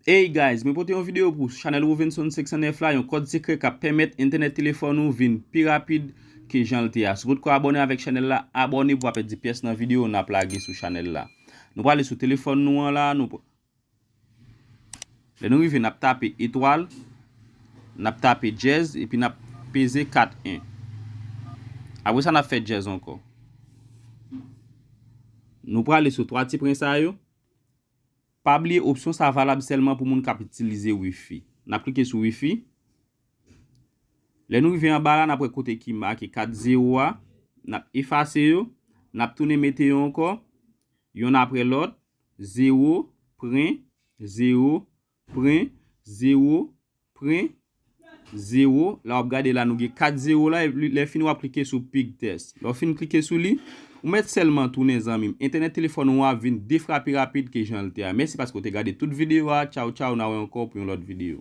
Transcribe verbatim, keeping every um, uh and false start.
Hey guys, mwen pote yon videyo pou chanèl Rovenson senk san nèf la, yon kòd sekrè k ap pèmèt entènèt telefòn ou vin pi rapid ke jan l te a. Si w potko abòne avèk chanèl la, abòne pou w pa pèdi pyès nan videyo n ap lage sou chanèl la. Nou prale sou telefòn nou an la, nou pr- lè nou rive n ap tape etwal, n ap tape dyèz epi n ap peze kat en. Apre sa n ap fè dyèz ankò. Nou prale sou twa ti pwen sa yo. Pa bliye opsyon sa valab sèlman pou moun k ap itilize wifi. N ap klike sou wifi. Lè nou rive anba la, n ap wè kote ki make kat zewo a. N ap efase yo. N ap tounen mete yo ankò. Yonn apre lòt. Zewo, pwen, zewo, pwen, zewo, pwen, zewo. La w ap gade la, nou gen kat zewo la, epi lè fini w ap klike sou Pig Test. Lè w fin klike sou li, ou mèt sèlman tounen zanmi m. Entènèt telefòn ou a vin de fwa pi rapid ke jan l te a. Mèsi paske w te gade tout videyo a. Tchaw, tchaw, n a wè ankò pou yon lòt videyo.